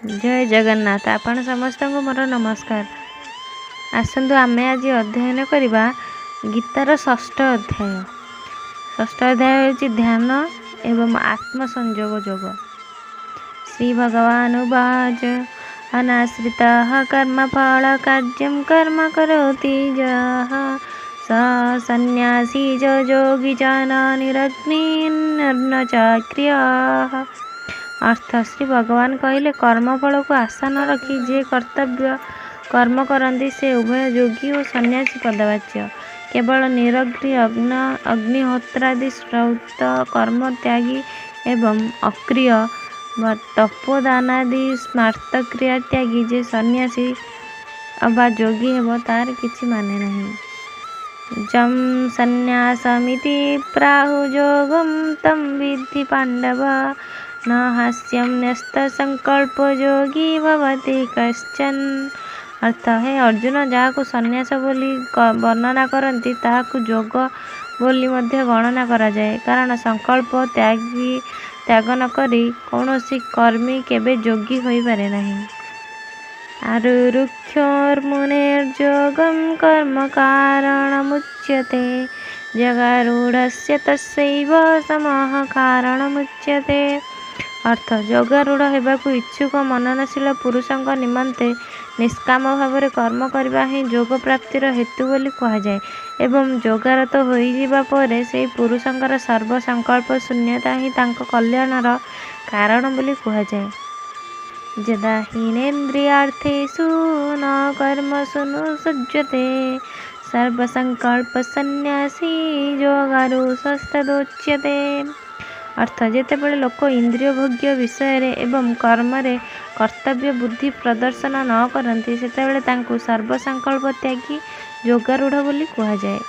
ଜୟ ଜଗନ୍ନାଥ। ଆପଣ ସମସ୍ତଙ୍କୁ ମୋର ନମସ୍କାର। ଆସନ୍ତୁ ଆମେ ଆଜି ଅଧ୍ୟୟନ କରିବା ଗୀତାର ଷଷ୍ଠ ଅଧ୍ୟାୟ। ଷଷ୍ଠ ଅଧ୍ୟାୟ ହେଉଛି ଧ୍ୟାନ ଏବଂ ଆତ୍ମସଂଯୋଗ ଯୋଗ। ଶ୍ରୀ ଭଗବାନ ଉବାଚ, ଅନାଶ୍ରିତଃ କର୍ମଫଳ କାର୍ଯ୍ୟಂ କର୍ମ କରୋତି ଯଃ ସ ସନ୍ନ୍ୟାସୀ ଚ ଯୋଗୀ ଚ ନ ନିରଗ୍ନିର୍ନ ଚ କ୍ରିୟଃ। ଅର୍ଥ, ଶ୍ରୀ ଭଗବାନ କହିଲେ, କର୍ମଫଳକୁ ଆଶା ନ ରଖି ଯିଏ କର୍ତ୍ତବ୍ୟ କର୍ମ କରନ୍ତି, ସେ ଉଭୟ ଯୋଗୀ ଓ ସନ୍ନ୍ୟାସୀ ପଦବାଚ୍ୟ। କେବଳ ନିରଗ୍ନି ଅଗ୍ନିହୋତ୍ରାଦି ଶ୍ରୌତ କର୍ମ ତ୍ୟାଗୀ ଏବଂ ଅକ୍ରିୟ ବା ତପୋଦାନାଦି ସ୍ମାର୍ତ କ୍ରିୟା ତ୍ୟାଗୀ ଯେ ସନ୍ନ୍ୟାସୀ ଅବା ଯୋଗୀ ହେବ, ତାର କିଛି ମାନେ ନାହିଁ। ଯಂ ସନ୍ନ୍ୟାସମିତି ପ୍ରାହୁ ଯୋଗಂ ତಂ ବିଦ୍ଧି ପାଣ୍ଡବ, ନ ହାସ୍ୟಂ ନ୍ୟସ୍ତ ସଂକଳ୍ପ ଯୋଗୀ ଭବତି କଶ୍ଚନ। ଅର୍ଥ, ହେ ଅର୍ଜୁନ, ଯାହାକୁ ସନ୍ନ୍ୟାସ ବୋଲି ବର୍ଣ୍ଣନା କରନ୍ତି, ତାହାକୁ ଯୋଗ ବୋଲି ମଧ୍ୟ ଗଣନା କରାଯାଏ, କାରଣ ସଂକଳ୍ପ ତ୍ୟାଗ ନ କରି କୌଣସି କର୍ମୀ କେବେ ଯୋଗୀ ହୋଇପାରେ ନାହିଁ। ଆରୁରୁକ୍ଷୋର୍ମୁନେର୍ଯୋଗಂ କର୍ମ କାରଣମୁଚ୍ୟତେ, ଯୋଗାରୂଢ଼ସ୍ୟ ତସ୍ୟୈବ ସମଃ କାରଣମୁଚ୍ୟତେ। ଅର୍ଥ, ଯୋଗାରୂଢ଼ ହେବାକୁ ଇଚ୍ଛୁକ ମନନଶୀଳ ପୁରୁଷଙ୍କ ନିମନ୍ତେ ନିଷ୍କାମ ଭାବରେ କର୍ମ କରିବା ହିଁ ଯୋଗ ପ୍ରାପ୍ତିର ହେତୁ ବୋଲି କୁହାଯାଏ ଏବଂ ଯୋଗାରତ ହୋଇଯିବା ପରେ ସେହି ପୁରୁଷଙ୍କର ସର୍ବ ସଂକଳ୍ପ ଶୂନ୍ୟତା ହିଁ ତାଙ୍କ କଲ୍ୟାଣର କାରଣ ବୋଲି କୁହାଯାଏ। ଯଦା ହୀନେନ୍ଦ୍ରିୟାର୍ଥେଷୁ ନ କର୍ମସୁ ସଜ୍ଜତେ, ସର୍ବସଂକଳ୍ପ ସନ୍ନ୍ୟାସୀ ଯୋଗାରୂଢ଼ସ୍ତଦୋଚ୍ୟତେ। ଅର୍ଥ, ଯେତେବେଳେ ଲୋକ ଇନ୍ଦ୍ରିୟ ଭୋଗ୍ୟ ବିଷୟରେ ଏବଂ କର୍ମରେ କର୍ତ୍ତବ୍ୟ ବୁଦ୍ଧି ପ୍ରଦର୍ଶନ ନ କରନ୍ତି, ସେତେବେଳେ ତାଙ୍କୁ ସର୍ବସଂକଳ୍ପ ତ୍ୟାଗୀ ଯୋଗାରୂଢ଼ ବୋଲି କୁହାଯାଏ।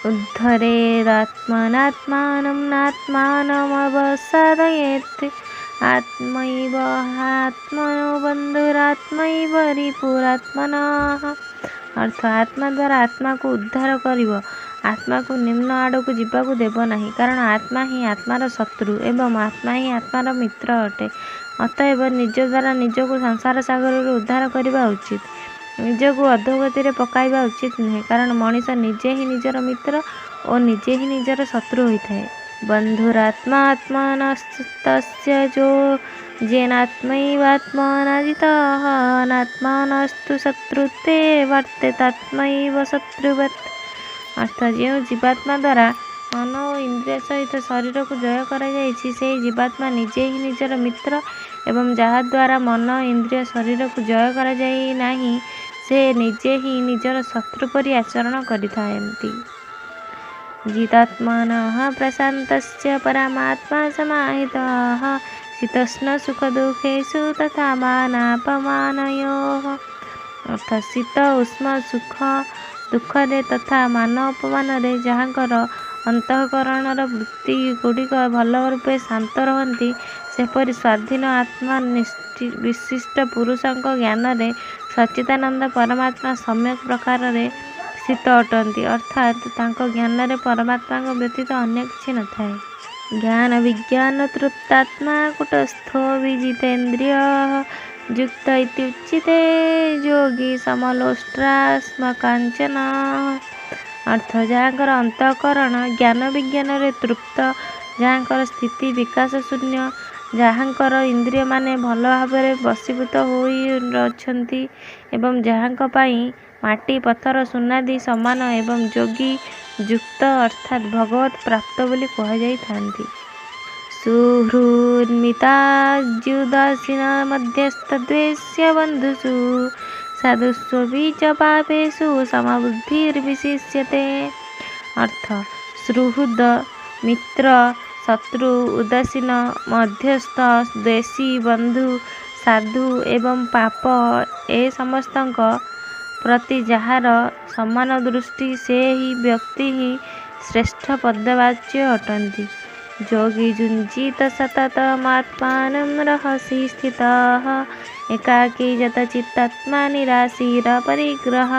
ଉଦ୍ଧରେଦାତ୍ମନାତ୍ମାନଂ ନାତ୍ମାନମବସାଦୟେତ୍, ଆତ୍ମୈବ ହ୍ୟାତ୍ମନୋ ବନ୍ଧୁରାତ୍ମୈବ ରିପୁରାତ୍ମନଃ। ଅର୍ଥ, ଆତ୍ମା ଦ୍ୱାରା ଆତ୍ମାକୁ ଉଦ୍ଧାର କରିବ, ଆତ୍ମାକୁ ନିମ୍ନ ଆଡ଼କୁ ଯିବାକୁ ଦେବ ନାହିଁ, କାରଣ ଆତ୍ମା ହିଁ ଆତ୍ମାର ଶତ୍ରୁ ଏବଂ ଆତ୍ମା ହିଁ ଆତ୍ମାର ମିତ୍ର ଅଟେ। ଅତଏବ ନିଜ ଦ୍ୱାରା ନିଜକୁ ସଂସାର ସାଗରରୁ ଉଦ୍ଧାର କରିବା ଉଚିତ, ନିଜକୁ ଅଧୋଗତିରେ ପକାଇବା ଉଚିତ ନୁହେଁ, କାରଣ ମଣିଷ ନିଜେ ହିଁ ନିଜର ମିତ୍ର ଓ ନିଜେ ହିଁ ନିଜର ଶତ୍ରୁ ହୋଇଥାଏ। ବନ୍ଧୁରାତ୍ମା ଆତ୍ମନସ୍ତସ୍ୟ ଯେନାତ୍ମୈବାତ୍ମନା ଜିତଃ, ଅନାତ୍ମନସ୍ତୁ ଶତ୍ରୁତ୍ୱେ ବର୍ତ୍ତେତାତ୍ମୈବ ଶତ୍ରୁବତ୍। ଅର୍ଥ, ଯେଉଁ ଜୀବାତ୍ମା ଦ୍ୱାରା ମନ ଓ ଇନ୍ଦ୍ରିୟ ସହିତ ଶରୀରକୁ ଜୟ କରାଯାଇଛି, ସେହି ଜୀବାତ୍ମା ନିଜେ ହିଁ ନିଜର ମିତ୍ର ଏବଂ ଯାହାଦ୍ୱାରା ମନ, ଇନ୍ଦ୍ରିୟ, ଶରୀରକୁ ଜୟ କରାଯାଇ ନାହିଁ, ସେ ନିଜେ ହିଁ ନିଜର ଶତ୍ରୁ ପରି ଆଚରଣ କରିଥାନ୍ତି। ଜିତାତ୍ମନଃ ପ୍ରଶାନ୍ତସ୍ୟ ପରମାତ୍ମା ସମାହିତଃ, ଶୀତୋଷ୍ଣ ସୁଖଦୁଃଖେଷୁ ତଥା ମାନାପମାନୟୋଃ। ଅର୍ଥ, ଶୀତ ଉଷ୍ମ ସୁଖ ଦୁଃଖରେ ତଥା ମାନ ଅପମାନରେ ଯାହାଙ୍କର ଅନ୍ତଃକରଣର ବୃତ୍ତି ଗୁଡ଼ିକ ଭଲ ରୂପେ ଶାନ୍ତ ରହନ୍ତି, ସେପରି ସ୍ୱାଧୀନ ଆତ୍ମା ବିଶିଷ୍ଟ ପୁରୁଷଙ୍କ ଜ୍ଞାନରେ ସଚ୍ଚିଦାନନ୍ଦ ପରମାତ୍ମା ସମ୍ୟକ୍ ପ୍ରକାରରେ ସ୍ଥିତ ଅଟନ୍ତି, ଅର୍ଥାତ୍ ତାଙ୍କ ଜ୍ଞାନରେ ପରମାତ୍ମାଙ୍କ ବ୍ୟତୀତ ଅନ୍ୟ କିଛି ନଥାଏ। ଜ୍ଞାନ ବିଜ୍ଞାନ ତୃପ୍ତାତ୍ମା କୂଟସ୍ଥୋ ବିଜିତେନ୍ଦ୍ରିୟଃ, ଯୁକ୍ତ ଇତ୍ୟୁଚ୍ୟତେ ଯୋଗୀ ସମଲୋଷ୍ଟାଶ୍ମକାଞ୍ଚନଃ। ଅର୍ଥ, ଯାହାଙ୍କର ଅନ୍ତଃକରଣ ଜ୍ଞାନ ବିଜ୍ଞାନରେ ତୃପ୍ତ, ଯାହାଙ୍କର ସ୍ଥିତି ବିକାର ଶୂନ୍ୟ, ଯାହାଙ୍କର ଇନ୍ଦ୍ରିୟମାନେ ଭଲ ଭାବରେ ବଶୀଭୂତ ହୋଇ ଅଛନ୍ତି ଏବଂ ଯାହାଙ୍କ ପାଇଁ ମାଟି, ପଥର, ସୁନାଦି ସମାନ ଏବଂ ଯୋଗୀ ଯୁକ୍ତ ଅର୍ଥାତ୍ ଭଗବତ୍ ପ୍ରାପ୍ତ ବୋଲି କୁହାଯାଇଥାନ୍ତି। ସୁହୃନ୍ମିତ୍ରାଦ୍ୟୁଦାସୀନ ମଧ୍ୟସ୍ଥ ଦ୍ୱେଷ୍ୟ ବନ୍ଧୁଷୁ, ସାଧୁଷ୍ୱପି ଚ ପାପେଷୁ ସମବୁଦ୍ଧିର୍ବିଶିଷ୍ୟତେ। ଅର୍ଥ, ସୁହୃଦ, ମିତ୍ର, ଶତ୍ରୁ, ଉଦାସୀନ, ମଧ୍ୟସ୍ଥ, ଦ୍ୱେଷୀ, ବନ୍ଧୁ, ସାଧୁ ଏବଂ ପାପ ଏ ସମସ୍ତଙ୍କ ପ୍ରତି ଯାହାର ସମାନ ଦୃଷ୍ଟି, ସେହି ବ୍ୟକ୍ତି ହିଁ ଶ୍ରେଷ୍ଠ ପଦବାଚ୍ୟ ଅଟନ୍ତି। ଯୋଗୀ ଯୁଞ୍ଜୀତ ସତତମାତ୍ମାନଂ ରହସି ସ୍ଥିତଃ, ଏକାକୀ ଯତଚିତ୍ତାତ୍ମା ନିରାଶୀର ପରିଗ୍ରହଃ।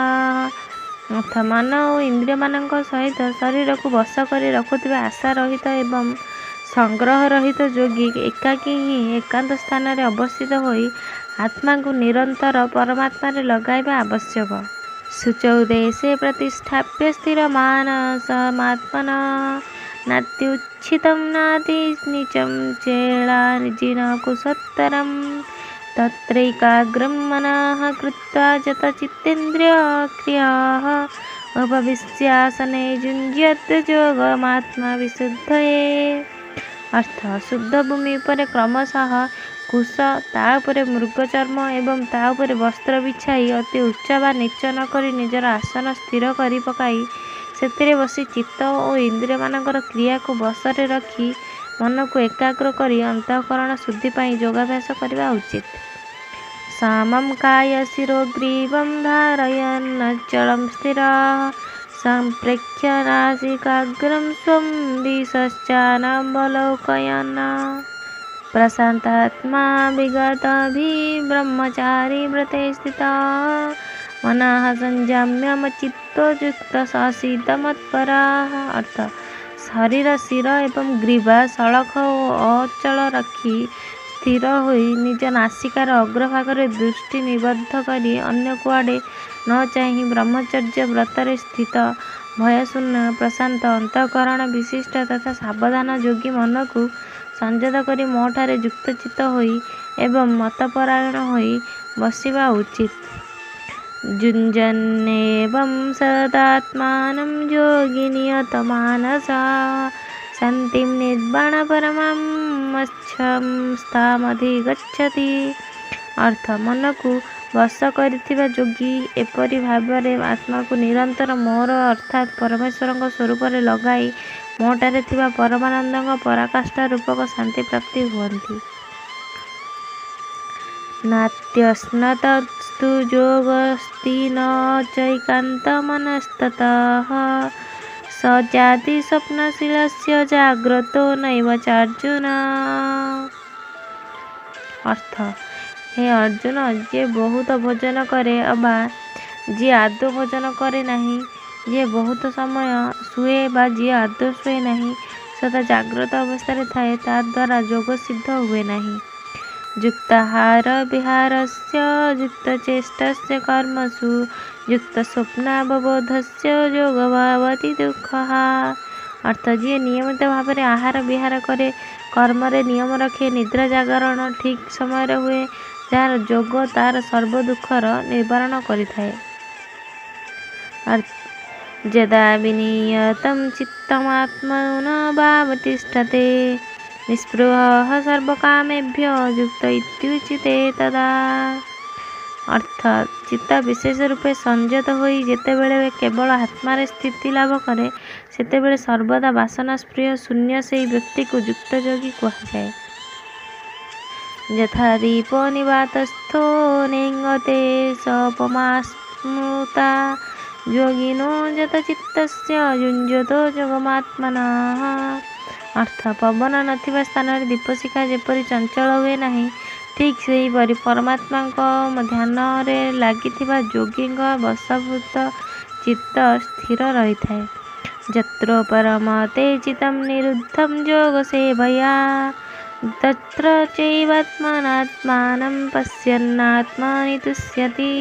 ଅର୍ଥ, ମନ ଓ ଇନ୍ଦ୍ରିୟମାନଙ୍କ ସହିତ ଶରୀରକୁ ବଶ କରି ରଖୁଥିବା ଆଶା ରହିତ ଏବଂ ସଂଗ୍ରହ ରହିତ ଯୋଗୀ ଏକାକୀ ହିଁ ଏକାନ୍ତ ସ୍ଥାନରେ ଅବସ୍ଥିତ ହୋଇ ଆତ୍ମାକୁ ନିରନ୍ତର ପରମାତ୍ମାରେ ଲଗାଇବା ଆବଶ୍ୟକ। ଶୁଚୌ ଦେଶେ ପ୍ରତିଷ୍ଠାପ୍ୟ ସ୍ଥିରମାନସମାତ୍ମନଃ ନାତ୍ୟୁଚ୍ଛିତଂ ନାତି ନୀଚଂ ଚେଳାଜିନକୁଶୋତ୍ତରम् ତତ୍ରୈକାଗ୍ରଂ ମନଃ କୃତ୍वा ଯତଚିତ୍ତେନ୍ଦ୍ରିୟକ୍ରିୟାः ଉପବିଶ୍ୟାସନେ ଯୁଞ୍ଜ୍ୟାତ୍ ଯୋଗମାତ୍ମବିଶୁଦ୍ଧୟେ। ଅର୍ଥ, ଶୁଦ୍ଧ ଭୂମି ଉପରେ କ୍ରମଶଃ କୁଶ, ତା ଉପରେ ମୃଗ ଚର୍ମ ଏବଂ ତା ଉପରେ ବସ୍ତ୍ର ବିଛାଇ ଅତି ଉଚ୍ଚ ବା ନୀଚ ନ କରି ନିଜର ଆସନ ସ୍ଥିର କରି ପକାଇ ସେଥିରେ ବସି ଚିତ୍ତ ଓ ଇନ୍ଦ୍ରିୟମାନଙ୍କର କ୍ରିୟାକୁ ବଶରେ ରଖି ମନକୁ ଏକାଗ୍ର କରି ଅନ୍ତଃକରଣ ଶୁଦ୍ଧି ପାଇଁ ଯୋଗାଭ୍ୟାସ କରିବା ଉଚିତ। ସମଂ କାୟଶିରୋଗ୍ରୀବଂ ଧାରୟନ୍ନଚଳଂ ସ୍ଥିରଃ ସମ୍ପ୍ରେକ୍ଷ୍ୟ ନାସିକାଗ୍ରଂ ସ୍ୱଂ ଦିଶଶ୍ଚାନବଲୋକୟନ୍। ପ୍ରଶାନ୍ତାତ୍ମା ବିଗତଭୀଃ ବ୍ରହ୍ମଚାରୀ ବ୍ରତେ ସ୍ଥିତଃ ମନଃ ସଂଯମ୍ୟ ମच्ଚିତ୍તો ଯୁକ୍ତଃ ଆସୀତ ମତ୍ପରଃ। ଅର୍ଥ, ଶରୀର, ଶିର ଏବଂ ଗ୍ରୀବା ସଳଖ ଓ ଅଚଳ ରଖି ସ୍ଥିର ହୋଇ ନିଜ ନାସିକାର ଅଗ୍ରଭାଗରେ ଦୃଷ୍ଟି ନିବଦ୍ଧ କରି ଅନ୍ୟ କୁଆଡ଼େ ନ ଚାହିଁ ବ୍ରହ୍ମଚର୍ଯ୍ୟ ବ୍ରତରେ ସ୍ଥିତ, ଭୟଶୂନ୍ୟ, ପ୍ରଶାନ୍ତ ଅନ୍ତଃକରଣ ବିଶିଷ୍ଟ ତଥା ସାବଧାନ ଯୋଗୀ ମନକୁ ସଂଯତ କରି ମୋଠାରେ ଯୁକ୍ତଚିତ୍ତ ହୋଇ ଏବଂ ମତ୍ପରାୟଣ ହୋଇ ବସିବା ଉଚିତ। ଯୁଞ୍ଜନ୍ନେବଂ ସଦାତ୍ମାନଂ ଯୋଗୀ ନିୟତମାନସଃ ଶାନ୍ତିଂ ନିର୍ବାଣପରମାଂ ମତ୍ସଂସ୍ଥାମଧିଗଚ୍ଛତି। ଅର୍ଥ, ମନକୁ ବଶ କରିଥିବା ଯୋଗୀ ଏପରି ଭାବରେ ଆତ୍ମାକୁ ନିରନ୍ତର ମୋର ଅର୍ଥାତ୍ ପରମେଶ୍ୱରଙ୍କ ସ୍ୱରୂପରେ ଲଗାଇ ମୋଠାରେ ଥିବା ପରମାନନ୍ଦଙ୍କ ପରାକାଷ୍ଠା ରୂପକ ଶାନ୍ତି ପ୍ରାପ୍ତି ହୁଅନ୍ତି। ନାତ୍ୟଶ୍ନତସ୍ତୁ ଯୋଗୋऽସ୍ତି ନ ଚୈକାନ୍ତମନस्ततः ସ ଯାତି ସ୍ୱପ୍ନଶୀଲସ୍ୟ ଜାଗ୍ରତୋ ନୈବ ଚାର୍ଜୁନ। ଅର୍ଥ, ହେ ଅର୍ଜୁନ, ଯିଏ ବହୁତ ଭୋଜନ କରେ ଅବା ଯିଏ ଆଦୌ ଭୋଜନ କରେ ନାହିଁ, ଯିଏ ବହୁତ ସମୟ ଶୁଏ ବା ଯିଏ ଆଦୌ ଶୁଏ ନାହିଁ, ସଦା ଜାଗ୍ରତ ଅବସ୍ଥାରେ ଥାଏ, ତା ଦ୍ୱାରା ଯୋଗ ସିଦ୍ଧ ହୁଏ ନାହିଁ। ଯୁକ୍ତାହାର ବିହାରସ୍ୟ ଯୁକ୍ତଚେଷ୍ଟାସ୍ୟ କର୍ମସୁ ଯୁକ୍ତସ୍ୱପ୍ନାବବୋଧସ୍ୟ ଯୋଗୋ ଭବତି ଦୁଃଖହା। ଅର୍ଥ, ଯିଏ ନିୟମିତ ଭାବରେ ଆହାର ବିହାର କରେ, କର୍ମରେ ନିୟମ ରଖେ, ନିଦ୍ରା ଜାଗରଣ ଠିକ୍ ସମୟରେ ହୁଏ, ଯାହାର ଯୋଗ ତାର ସର୍ବ ଦୁଃଖର ନିବାରଣ କରିଥାଏ। ଯଦା ବିନିୟତଂ ଚିତ୍ତମାତ୍ମନ୍ୟଭାବତିଷ୍ଠତେ ନିଃସ୍ପୃହଃ ସର୍ବକାମେଭ୍ୟୋ ଯୁକ୍ତ ଇତ୍ୟୁଚ୍ୟତେ ତଦା। ଅର୍ଥ, ଚିତ୍ତ ବିଶେଷ ରୂପେ ସଂଯତ ହୋଇ ଯେତେବେଳେ କେବଳ ଆତ୍ମାରେ ସ୍ଥିତି ଲାଭ କରେ, ସେତେବେଳେ ସର୍ବଦା ବାସନା ସ୍ପୃହା ଶୂନ୍ୟ ସେହି ବ୍ୟକ୍ତିକୁ ଯୁକ୍ତ ଯୋଗୀ କୁହାଯାଏ। ଯଥା ଦୀପୋ ନିବାତସ୍ଥୋ ନେଙ୍ଗତେ ସୋପମା ସ୍ମୃତା ଯୋଗିନୋ ଯତଚିତ୍ତସ୍ୟ ଯୁଞ୍ଜତୋ ଯୋଗମାତ୍ମନଃ। ଅର୍ଥ, ପବନ ନଥିବା ସ୍ଥାନରେ ଦୀପଶିଖା ଯେପରି ଚଞ୍ଚଳ ହୁଏ ନାହିଁ, ଠିକ୍ ସେହିପରି ପରମାତ୍ମାଙ୍କ ଧ୍ୟାନରେ ଲାଗିଥିବା ଯୋଗୀଙ୍କ ବଶୀଭୂତ ଚିତ୍ତ ସ୍ଥିର ରହିଥାଏ। ଯତ୍ରୋପରମତେ ଚିତ୍ତଂ ନିରୁদ্ধଂ ଯୋଗସେବୟା ତତ୍ର ଚୈବାତ୍ମନାତ୍ମାନଂ ପଶ୍ୟନ୍ନାତ୍ମନି ତୁଷ୍ୟତି।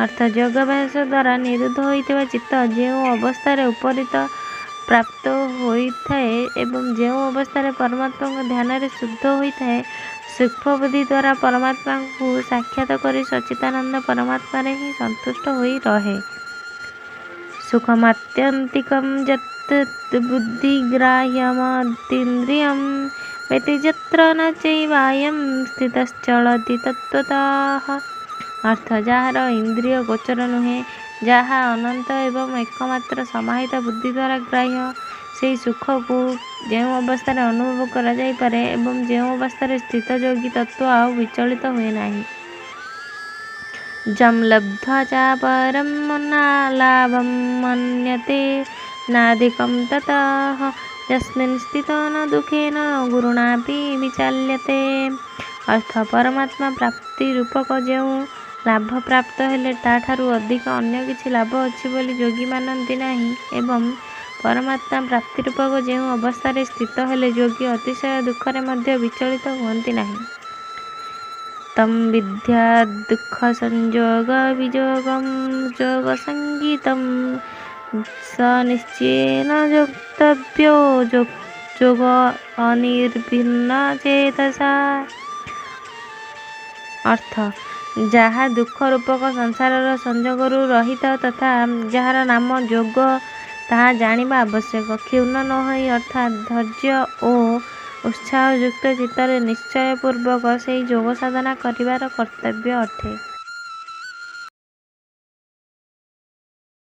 ଅର୍ଥ, ଯୋଗାଭ୍ୟାସ ଦ୍ୱାରା ନିରୁଦ୍ଧ ହୋଇଥିବା ଚିତ୍ତ ଯେଉଁ ଅବସ୍ଥାରେ ଉପରିତ ପ୍ରାପ୍ତ ହୋଇଥାଏ ଏବଂ ଯେଉଁ ଅବସ୍ଥାରେ ପରମାତ୍ମାଙ୍କ ଧ୍ୟାନରେ ଶୁଦ୍ଧ ହୋଇଥାଏ, ସୂକ୍ଷ୍ମ ବୁଦ୍ଧି ଦ୍ୱାରା ପରମାତ୍ମାଙ୍କୁ ସାକ୍ଷାତ କରି ସଚ୍ଚିଦାନନ୍ଦ ପରମାତ୍ମାରେ ହିଁ ସନ୍ତୁଷ୍ଟ ହୋଇ ରହେ। ସୁଖମାତ୍ୟନ୍ତିକଂ ଯତ୍ତଦ୍ ବୁଦ୍ଧିଗ୍ରାହ୍ୟମତୀନ୍ଦ୍ରିୟଂ ବେତି ଯତ୍ର ନ ଚୈବାୟଂ ସ୍ଥିତଶ୍ଚଳତି ତତ୍ତ୍ୱତଃ। ଅର୍ଥ, ଯାହାର ଇନ୍ଦ୍ରିୟ ଗୋଚର ନୁହେଁ, ଯାହା ଅନନ୍ତ ଏବଂ ଏକମାତ୍ର ସମାହିତ ବୁଦ୍ଧି ଦ୍ୱାରା ଗ୍ରାହ୍ୟ, ସେହି ସୁଖକୁ ଯେଉଁ ଅବସ୍ଥାରେ ଅନୁଭବ କରାଯାଇପାରେ ଏବଂ ଯେଉଁ ଅବସ୍ଥାରେ ସ୍ଥିତ ଯୋଗୀ ତତ୍ତ୍ୱ ଆଉ ବିଚଳିତ ହୁଏ ନାହିଁ। ଯଂ ଲବ୍ଧ୍ୱା ଚାପରଂ ଲାଭଂ ମନ୍ୟତେ ନାଧିକଂ ତତଃ ଯସ୍ମିନ୍ ସ୍ଥିତୋ ନ ଦୁଃଖେନ ଗୁରୁଣାପି ବିଚାଲ୍ୟତେ। ଅର୍ଥ, ପରମାତ୍ମା ପ୍ରାପ୍ତି ରୂପକ ଯେଉଁ ଲାଭ ପ୍ରାପ୍ତ ହେଲେ ତାଠାରୁ ଅଧିକ ଅନ୍ୟ କିଛି ଲାଭ ଅଛି ବୋଲି ଯୋଗୀ ମାନନ୍ତି ନାହିଁ ଏବଂ ପରମାତ୍ମା ପ୍ରାପ୍ତି ରୂପକ ଯେଉଁ ଅବସ୍ଥାରେ ସ୍ଥିତ ହେଲେ ଯୋଗୀ ଅତିଶୟ ଦୁଃଖରେ ମଧ୍ୟ ବିଚଳିତ ହୁଅନ୍ତି ନାହିଁ। ତମ୍ ବିଦ୍ୟା ଦୁଃଖ ସଂଯୋଗ ବିଯୋଗಂ ଯୋଗ ସଙ୍ଗୀତମ୍ ସ ନିଶ୍ଚୟେନ ଯୋକ୍ତବ୍ୟୋ ଯୋଗ ଅନିର୍ଭିନ୍ନ ଚେତସା। ଅର୍ଥ, ଯାହା ଦୁଃଖ ରୂପକ ସଂସାରର ସଂଯୋଗରୁ ରହିତ ତଥା ଯାହାର ନାମ ଯୋଗ, ତାହା ଜାଣିବା ଆବଶ୍ୟକ। କ୍ଷୁଣ୍ଣ ନ ହୋଇ ଅର୍ଥାତ୍ ଧୈର୍ଯ୍ୟ ଓ ଉତ୍ସାହଯୁକ୍ତ ଚିତ୍ତରେ ନିଶ୍ଚୟପୂର୍ବକ ସେହି ଯୋଗ ସାଧନା କରିବାର କର୍ତ୍ତବ୍ୟ ଅଟେ।